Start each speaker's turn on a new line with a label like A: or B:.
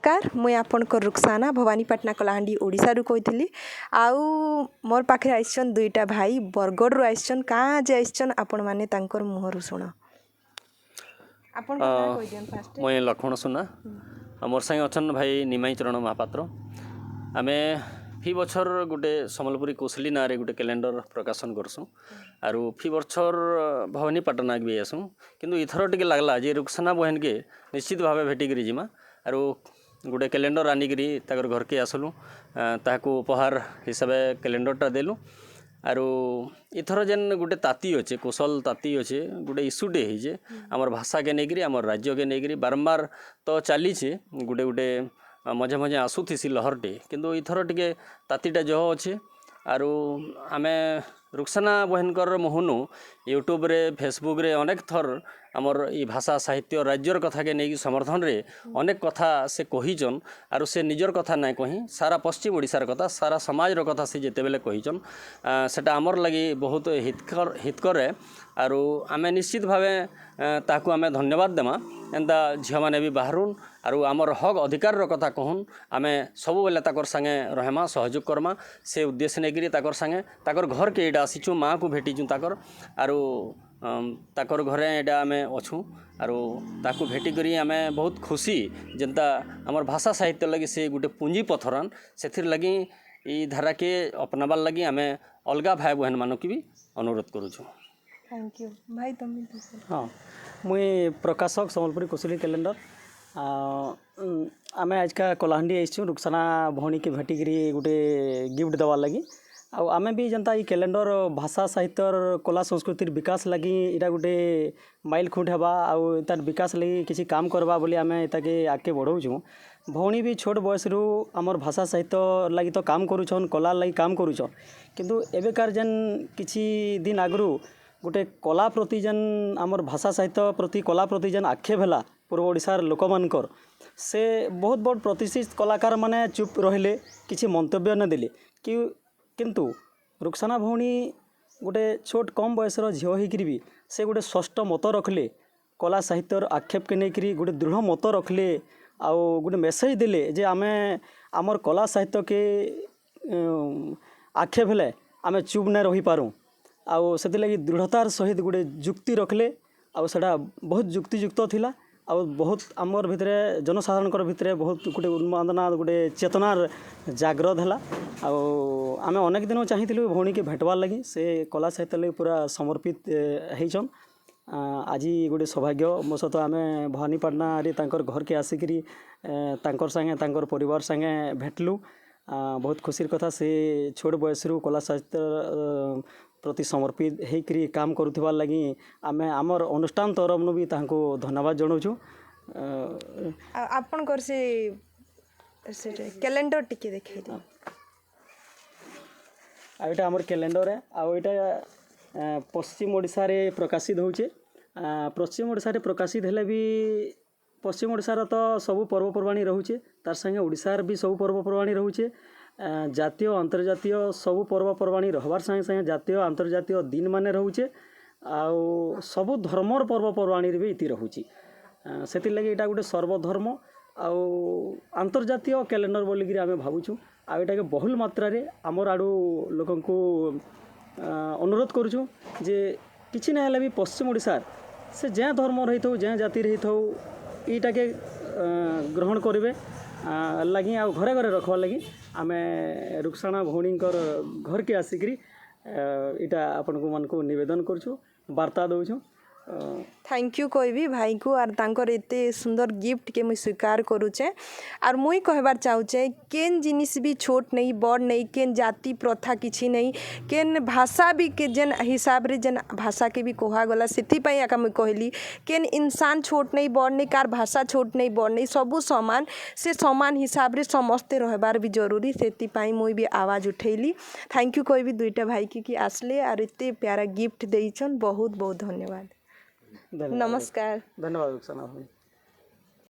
A: ନମସ୍କାର, ମୁଇଁ ଆପଣଙ୍କର ରୁକ୍ସାନା, ଭବାନୀପାଟଣା, କଳାହାଣ୍ଡି, ଓଡ଼ିଶାରୁ କହିଥିଲି। ଆଉ ମୋର୍ ପାଖରେ ଆସିଛନ୍ ଦୁଇଟା ଭାଇ, ବରଗଡ଼ରୁ ଆସିଛନ୍। କାଁ ଯେ ଆସିଛନ୍, ଆପଣମାନେ ତାଙ୍କର ମୁହଁରୁ ଶୁଣ। ଆପଣ କହିଦିଅନ୍ ଫାଷ୍ଟ।
B: ମୁଇଁ ଲକ୍ଷ୍ମଣ ସୁନା ଆଉ ମୋର୍ ସାଙ୍ଗେ ଅଛନ୍ ଭାଇ ନିମାଇ ଚରଣ ମହାପାତ୍ର। ଆମେ ଫି ବଛର ଗୋଟେ ସମ୍ବଲପୁରୀ କୋଶଲି ନାଁରେ ଗୋଟେ କ୍ୟାଲେଣ୍ଡର ପ୍ରକାଶନ କରସୁଁ ଆରୁ ଫି ବଛର ଭବାନୀପାଟଣାକେ ବି ଆସୁଁ। କିନ୍ତୁ ଇଥର ଟିକେ ଲାଗ୍ଲା ଯେ ରୁକ୍ସାନା ବହେନକେ ନିଶ୍ଚିତ ଭାବେ ଭେଟିକିରି ଯିମା। ଆରୁ ଗୋଟେ କ୍ୟାଲେଣ୍ଡର ଆନିକିରି ତାଙ୍କର ଘରକେ ଆସିଲୁ, ତାହାକୁ ଉପହାର ହିସାବେ କ୍ୟାଲେଣ୍ଡରଟା ଦେଲୁ। ଆରୁ ଏଥର ଯେନ୍ ଗୋଟେ ତାତି ଅଛେ, କୋଶଲ ତାତି ଅଛେ, ଗୋଟେ ଇସ୍ୟୁଟେ ହେଇଛେ ଆମର ଭାଷାକେ ନେଇକିରି, ଆମର ରାଜ୍ୟକେ ନେଇକିରି, ବାରମ୍ବାର ତ ଚାଲିଛେ, ଗୋଟେ ଗୋଟେ ମଝେ ମଝେ ଆସୁଥିସି ଲହରଟେ। କିନ୍ତୁ ଏଥର ଟିକେ ତାତିଟା ଜହ ଅଛେ। ଆରୁ ଆମେ ରୁକ୍ସାନା ବହେନଙ୍କର ମୁହଁନୁ ୟୁଟ୍ୟୁବରେ, ଫେସବୁକ୍ରେ ଅନେକ ଥର ଆମର ଇ ଭାଷା, ସାହିତ୍ୟ, ରାଜ୍ୟର କଥାକେ ନେଇକି ସମର୍ଥନରେ ଅନେକ କଥା ସେ କହିଛନ୍। ଆରୁ ସେ ନିଜର କଥା ନାଇଁ କହି ସାରା ପଶ୍ଚିମ ଓଡ଼ିଶାର କଥା, ସାରା ସମାଜର କଥା ସେ ଯେତେବେଲେ କହିଛନ୍, ସେଟା ଆମର ଲାଗି ବହୁତ ହିତକର। ଆରୁ ଆମେ ନିଶ୍ଚିତ ଭାବେ ତାହାକୁ ଆମେ ଧନ୍ୟବାଦ ଦେମା। ଏନ୍ତା ଝିଅମାନେ ବି ବାହାରୁନ୍ ଆରୁ ଆମର ହକ୍ ଅଧିକାରର କଥା କହୁନ୍। ଆମେ ସବୁବେଲେ ତାକର ସାଙ୍ଗେ ରହେମା, ସହଯୋଗ କର୍ମା। ସେ ଉଦ୍ଦେଶ୍ୟ ନେଇକିରି ତାକର ସାଙ୍ଗେ ତାକର ଘରକେ ଏଇଟା ଆସିଛୁଁ, ମାଆକୁ ଭେଟିଛୁଁ ତାକର। ଆରୁ ତାକର ଘରେ ଏଇଟା ଆମେ ଅଛୁଁ। ଆରୁ ତାକୁ ଭେଟିକରି ଆମେ ବହୁତ ଖୁସି। ଯେନ୍ତା ଆମର ଭାଷା ସାହିତ୍ୟ ଲାଗି ସେ ଗୋଟେ ପୁଞ୍ଜି ପଥରନ୍, ସେଥିର୍ ଲାଗି ଏଇ ଧାରାକେ ଅପନାବାର୍ ଲାଗି ଆମେ ଅଲଗା ଭାଇ ବହେନମାନଙ୍କୁ ବି ଅନୁରୋଧ କରୁଛୁଁ।
A: Thank you ଭାଇ। ତମେ?
C: ହଁ, ମୁଇଁ ପ୍ରକାଶକ ସମ୍ବଲପୁରୀ କୋଶଲି କ୍ୟାଲେଣ୍ଡର। ଆମେ ଆଜକା କଳାହାଣ୍ଡି ଆସିଛୁ ରୁକ୍ସାନା ଭଉଣୀକେ ଭେଟିକିରି ଗୋଟେ ଗିଫ୍ଟ ଦେବାର୍ ଲାଗି। ଆଉ ଆମେ ବି ଯେନ୍ତା ଇ କ୍ୟାଲେଣ୍ଡର ଭାଷା, ସାହିତ୍ୟର, କଲା, ସଂସ୍କୃତିର ବିକାଶ ଲାଗି ଏଇଟା ଗୋଟେ ମାଇଲ୍ ଖୁଣ୍ଟ ହେବା ଆଉ ତାର୍ ବିକାଶ ଲାଗି କିଛି କାମ କରବା ବୋଲି ଆମେ ତାକେ ଆଗକେ ବଢ଼ଉଛୁଁ। ଭଉଣୀ ବି ଛୋଟ ବୟସରୁ ଆମର୍ ଭାଷା ସାହିତ୍ୟ ଲାଗି ତ କାମ କରୁଛନ୍, କଲା ଲାଗି କାମ କରୁଛନ୍। କିନ୍ତୁ ଏବେକାର ଯେନ୍ କିଛି ଦିନ ଆଗରୁ ଗୋଟେ କଲା ପ୍ରତି ଯେନ୍, ଆମର୍ ଭାଷା ସାହିତ୍ୟ ପ୍ରତି, କଲା ପ୍ରତି ଯେନ୍ ଆକ୍ଷେପ ହେଲା ପୂର୍ବ ଓଡ଼ିଶାର ଲୋକମାନଙ୍କର, ସେ ବହୁତ ବଡ଼ ପ୍ରତିଷ୍ଠିତ କଳାକାରମାନେ ଚୁପ୍ ରହିଲେ, କିଛି ମନ୍ତବ୍ୟ ନ ଦେଲେ କି। କିନ୍ତୁ ରୁକ୍ସାନା ଭଉଣୀ ଗୋଟେ ଛୋଟ କମ୍ ବୟସର ଝିଅ ହେଇକିରି ବି ସେ ଗୋଟେ ସ୍ପଷ୍ଟ ମତ ରଖିଲେ। କଲା ସାହିତ୍ୟର ଆକ୍ଷେପକେ ନେଇକିରି ଗୋଟେ ଦୃଢ଼ ମତ ରଖିଲେ ଆଉ ଗୋଟେ ମେସେଜ ଦେଲେ ଯେ ଆମେ ଆମର୍ କଲା ସାହିତ୍ୟକେ ଆକ୍ଷେପ ହେଲେ ଆମେ ଚୁପ୍ ନାଇଁ ରହିପାରୁଁ। ଆଉ ସେଥିଲାଗି ଦୃଢ଼ତାର ସହିତ ଗୋଟେ ଯୁକ୍ତି ରଖିଲେ ଆଉ ସେଟା ବହୁତ ଯୁକ୍ତିଯୁକ୍ତ ଥିଲା। ଆଉ ବହୁତ ଆମର୍ ଭିତରେ, ଜନସାଧାରଣଙ୍କର ଭିତରେ ବହୁତ ଗୋଟେ ଉନ୍ମାଦନା, ଗୋଟେ ଚେତନାର ଜାଗ୍ରତ ହେଲା। ଆଉ ଆମେ ଅନେକ ଦିନ ଚାହିଁଥିଲୁ ଭଉଣୀକେ ଭେଟବାର୍ ଲାଗି। ସେ କଲା ସାହିତ୍ୟ ଲାଗି ପୁରା ସମର୍ପିତ ହେଇଛନ୍। ଆଜି ଗୋଟେ ସୌଭାଗ୍ୟ ମୋ ସହିତ ଆମେ ଭବାନୀପାଟଣାରେ ତାଙ୍କର ଘରକେ ଆସିକିରି ତାଙ୍କର ସାଙ୍ଗେ, ତାଙ୍କର ପରିବାର ସାଙ୍ଗେ ଭେଟଲୁ। ବହୁତ ଖୁସିର କଥା, ସେ ଛୋଟ ବୟସରୁ କଲା ସାହିତ୍ୟ ପ୍ରତି ସମର୍ପିତ ହେଇକିରି କାମ କରୁଥିବାର୍ ଲାଗି ଆମେ ଆମର ଅନୁଷ୍ଠାନ ତରଫରୁ ବି ତାଙ୍କୁ ଧନ୍ୟବାଦ ଜଣାଉଛୁ।
A: ଆଉ ଆପଣଙ୍କର ସେ କ୍ୟାଲେଣ୍ଡର ଟିକେ ଦେଖେଇ ଦିଅ।
C: ଆଉ ଏଇଟା ଆମର କ୍ୟାଲେଣ୍ଡର। ଆଉ ଏଇଟା ପଶ୍ଚିମ ଓଡ଼ିଶାରେ ପ୍ରକାଶିତ ହେଉଛେ। ପଶ୍ଚିମ ଓଡ଼ିଶାରେ ପ୍ରକାଶିତ ହେଲେ ବି ପଶ୍ଚିମ ଓଡ଼ିଶାର ତ ସବୁ ପର୍ବପର୍ବାଣୀ ରହୁଛେ, ତାର୍ ସାଙ୍ଗେ ଓଡ଼ିଶାର ବି ସବୁ ପର୍ବପର୍ବାଣୀ ରହୁଛେ। ଜାତୀୟ, ଅନ୍ତର୍ଜାତୀୟ ସବୁ ପର୍ବପର୍ବାଣୀ ରହବାର୍ ସାଙ୍ଗେ ସାଙ୍ଗେ ଜାତୀୟ, ଆନ୍ତର୍ଜାତୀୟ ଦିନ ମାନେ ରହୁଛେ। ଆଉ ସବୁ ଧର୍ମର ପର୍ବପର୍ବାଣୀରେ ବି ଇତି ରହୁଛି। ସେଥିର୍ଲାଗି ଏଇଟା ଗୋଟେ ସର୍ବଧର୍ମ ଆଉ ଆନ୍ତର୍ଜାତୀୟ କ୍ୟାଲେଣ୍ଡର ବୋଲିକିରି ଆମେ ଭାବୁଛୁ। ଆଉ ଏଇଟାକେ ବହୁଲ ମାତ୍ରାରେ ଆମର ଆଡ଼ୁ ଲୋକଙ୍କୁ ଅନୁରୋଧ କରୁଛୁ ଯେ କିଛି ନାଇଁ ହେଲେ ବି ପଶ୍ଚିମ ଓଡ଼ିଶାର ସେ ଯେଉଁ ଧର୍ମର ହେଇଥାଉ, ଯେଉଁ ଜାତିର ହେଇଥାଉ, ଏଇଟାକେ ଗ୍ରହଣ କରିବେ ଲାଗି ଆଉ ଘରେ ଘରେ ରଖବାର୍ ଲାଗି ଆମେ ରୁକ୍ସାଣା ଭଉଣୀଙ୍କର ଘରକେ ଆସିକିରି ଏଇଟା ଆପଣଙ୍କୁ ମାନଙ୍କୁ ନିବେଦନ କରୁଛୁ, ବାର୍ତ୍ତା ଦଉଛୁ।
A: Thank you କହିବି ଭାଇକୁ ଆର୍ ତାଙ୍କର ଏତେ ସୁନ୍ଦର ଗିଫ୍ଟକେ ମୁଇଁ ସ୍ୱୀକାର କରୁଛେଁ। ଆର୍ ମୁଇଁ କହିବାର୍ ଚାହୁଁଛେ, କେନ୍ ଜିନିଷ୍ ବି ଛୋଟ୍ ନେଇ ବଡ଼୍ ନେଇ, କେନ୍ ଜାତି ପ୍ରଥା କିଛି ନେଇ, କେନ୍ ଭାଷା ବି କେ ଯେନ୍ ହିସାବରେ ଯେନ୍ ଭାଷାକେ ବି କୁହାଗଲା, ସେଥିପାଇଁ ଏକା ମୁଇଁ କହିଲି, କେନ୍ ଇନସାନ ଛୋଟ୍ ନେଇ ବଡ଼୍ ନେଇ, କାର୍ ଭାଷା ଛୋଟ୍ ନେଇ ବଡ଼୍ ନେଇ, ସବୁ ସମାନ। ସେ ସମାନ ହିସାବରେ ସମସ୍ତେ ରହିବାର୍ ବି ଜରୁରୀ। ସେଥିପାଇଁ ମୁଇଁ ବି ଆୱାଜ ଉଠେଇଲି। Thank you କହିବି ଦୁଇଟା ଭାଇକି କି ଆସିଲେ ଆର୍ ଏତେ ପ୍ୟାରା ଗିଫ୍ଟ ଦେଇଛନ୍। ବହୁତ ବହୁତ ଧନ୍ୟବାଦ।
C: ଧନ୍ୟବାଦ।
A: ନମସ୍କାର।
C: ଧନ୍ୟବାଦ ରୁକ୍ସାଣା ଭଉଣୀ।